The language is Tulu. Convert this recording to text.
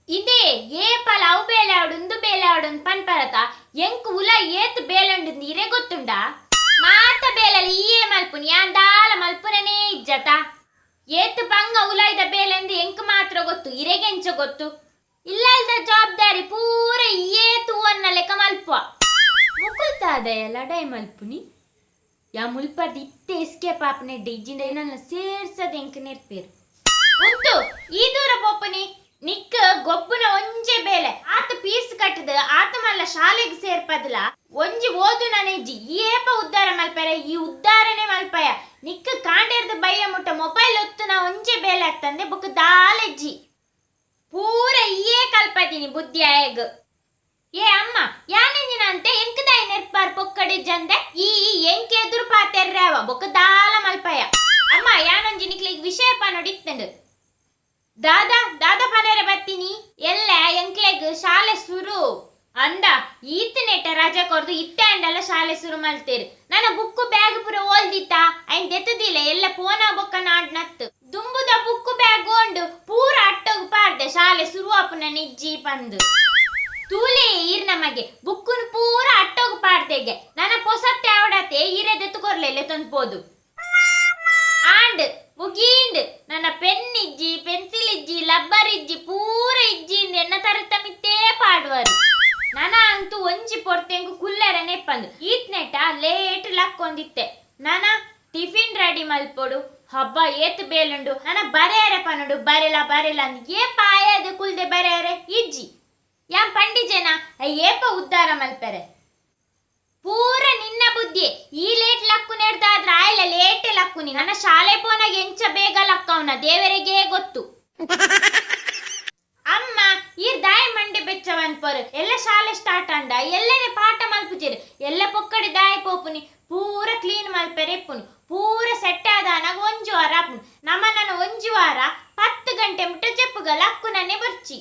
ಇದೇ ಏಪಲ ಅವು ಬೇಲೆ ಆಡು ಉಂದು ಬೇಲೆ ಆಡು ಪನ್ಪರತ ಎಂಕ್ ಉಲ ಏತ್ ಬೇಲಂಡು ಇರೆ ಗೊತ್ತುಂಡ ಮಾತ ಬೇಲಲ್ಲಿ ಈಯೇ ಮಲ್ಪುನಿ ಯಾನ್ ದಾಲ ಮಲ್ಪುನನೇ ಇಜ್ಜತ ಏತ್ ಬಂಗ ಉಲಾಯ್ದ ಬೇಲೆಂದು ಎಂಕ್ ಮಾತ್ರ ಗೊತ್ತು ಇರೆಗೆಂಚ ಗೊತ್ತು ಇಲ್ಲಲ್ದ ಜವಾಬ್ದಾರಿ ಪೂರ ಈಯೇ ತೂವನ್ನ ಲೆಕ್ಕ ಮಲ್ಪುವ ಮುಕುಲ್ತಾದಯ ಲಡಾಯಿ ಮಲ್ಪುನಿ ಯಾ ಮುಲ್ಪರ್ದು ಇತ್ತೆ ಎಸ್ಕೇಪ್ ಆಪನೆ ಡಿಜ್ಜಿಂಡ ನನ್ನ ಸೇರ್ಸದ ಎಂಕ್ ನೆರ್ಪೇರು ಉಂತು ಈ ದೂರ ಪೋಪುನಿ ನಿಕ್ಕ ಗೊಬ್ಬುನ ಒಂಜೆ ಬೇಲೆ ಆತ ಪೀಸ್ ಕಟ್ಟದ ಆತ ಮಲ್ಲ ಶಾಲೆಗೆ ಸೇರ್ಪದಲ ಒಂಜಿ ಓದು ನಾನೆಜ್ಜಿ ಏಪ ಉದ್ದಾರ ಮಲ್ಪರೆ ಈ ಉದ್ದಾರನೆ ಮಲ್ಪಯ ನಿಕ್ಕ ಕಾಂಡೇರ್ದ ಬಯ್ಯ ಮುಟ್ಟ ಮೊಬೈಲ್ ಒತ್ತು ನಾ ಒಂಜೆ ಬೇಲೆ ಆಗ್ತಂದೆ ಬುಕ್ ದಾಲೆಜ್ಜಿ ಪೂರ ಈಯೇ ಕಲ್ಪದಿನಿ ಬುದ್ಧಿ ಆಯಗ್ ಏ ಅಮ್ಮ ಯಾನೆಂಜಿನ ಅಂತೆ ಎಂಕದಾಯ ನೆರ್ಪಾರ್ ಪೊಕ್ಕಡಿ ಜಂದೆ ಈ ಎಂಕೆ ಎದುರು ಪಾತೆರ್ರಾವ ಬೊಕ್ಕ ದಾಲ ಮಲ್ಪಯ ಅಮ್ಮ ಯಾನೊಂಜಿ ನಿಕ್ಲಿಗ್ ವಿಷಯ ಪಾನೊಡಿತ್ತಂಡು ದಾದಾ ದಾದಾ ಪನೇರ ಬತ್ತೀನಿ ಎಲ್ಲ ಎಂಕ್ಲೆಗ್ ಶಾಲೆ ಸುರು ಅಂದ ಈತನೆಟ ರಜೆ ಕೊರ್ದು ಇತ್ತೆ ಅಂಡಲ್ಲ ಶಾಲೆ ಸುರು ಮಲ್ತೇರು ನನ್ನ ಬುಕ್ಕು ಬ್ಯಾಗ್ ಪೂರ ಓಲ್ದಿತ್ತ ಐನ್ ದೆತ್ತದಿಲ್ಲ ಎಲ್ಲ ಪೋನ ಬೊಕ್ಕ ನಾಡ್ ನತ್ತು ದುಂಬುದ ಬುಕ್ಕು ಬ್ಯಾಗ್ ಓಂಡು ಪೂರ ಅಟ್ಟೋಗ್ ಪಾರ್ದೆ ಶಾಲೆ ಸುರು ಅಪ್ಪನ ನಿಜ್ಜಿ ಪಂದು ತೂಲೆ ಈರ್ ನಮಗೆ ಬುಕ್ಕುನು ಪೂರ ಅಟ್ಟೋಗ್ ಪಾಡ್ದೆಗೆ ನನ್ನ ಪೊಸತ್ತೆ ಅವಡತೆ ಈರೆ ದೆತ್ತುಕೊರ್ಲೆಲ್ಲ ತಂದ್ಬೋದು ಆಂಡ್ ಮುಗೀಂಡ್ ನನ್ನ ಪೆನ್ ಇಜ್ಜಿ ಪೆನ್ಸಿಲ್ ಇಜ್ಜಿ ಲಬ್ಬರ್ ಇಜ್ಜಿ ಪೂರ ಇಜ್ಜಿ ಎನ್ನ ತರತ ಮಿತ್ತೇ ಪಾಡುವರು ನನ ಅಂತೂ ಒಂಜಿ ಪೊರ್ತೆಂಗು ಕುಲ್ಲರ ನೆಪ್ಪಂದು ಈತ್ನೆಟ ಲೇಟ್ ಲಕ್ಕೊಂದಿತ್ತೆ ನನ ಟಿಫಿನ್ ರೆಡಿ ಮಲ್ಪೊಡು ಹಬ್ಬ ಏತ್ ಬೇಲುಂಡು ನನ ಬರೆಯರೆ ಪನುಡು ಬರೆಲ ಬರೆಲ ಅಂದ್ ಏ ಪಾಯದ ಕುಲ್ದೆ ಬರೆಯರೆ ಇಜ್ಜಿ ಯಾನ್ ಪಂಡಿಜನ ಏಪ ಉದ್ದಾರ ಮಲ್ಪೆರೆ ಪೂರ ನಿನ್ನ ಬುದ್ಧಿ ಈ ಲೇಟ್ ಲಕ್ಕು ನೆಡ್ದಾದ್ರ ಆಯ್ಲ ಲೇಟೆ ಲಕ್ಕುನಿ ನನ್ನ ಶಾಲೆ ಪೋನಾಗ ಎಂಚ ಬೇಗ ಲಕ್ಕವನ ದೇವರಿಗೆ ಗೊತ್ತು ಅಮ್ಮ ಈ ದಾಯಿ ಮಂಡೆ ಬೆಚ್ಚವನ್ಪರು ಎಲ್ಲ ಶಾಲೆ ಸ್ಟಾರ್ಟ್ ಅಂಡ ಎಲ್ಲನೆ ಪಾಠ ಮಲ್ಪುಜಿರು ಎಲ್ಲ ಪೊಕ್ಕಡಿ ದಾಯಿ ಪೋಪುನಿ ಪೂರ ಕ್ಲೀನ್ ಮಲ್ಪೆರೆ ಇಪ್ಪುನು ಪೂರ ಸೆಟ್ ಆದಾನಾಗ ಒಂಜಿ ವಾರ ಆಪುನು ನಮ್ಮ ನಾನು ಒಂಜಿ ವಾರ 10 ಗಂಟೆ ಮುಟ್ಟ ಜೆಪ್ಪುಗ ಲಕ್ಕು ನನ್ನೆ ಬರ್ಚಿ.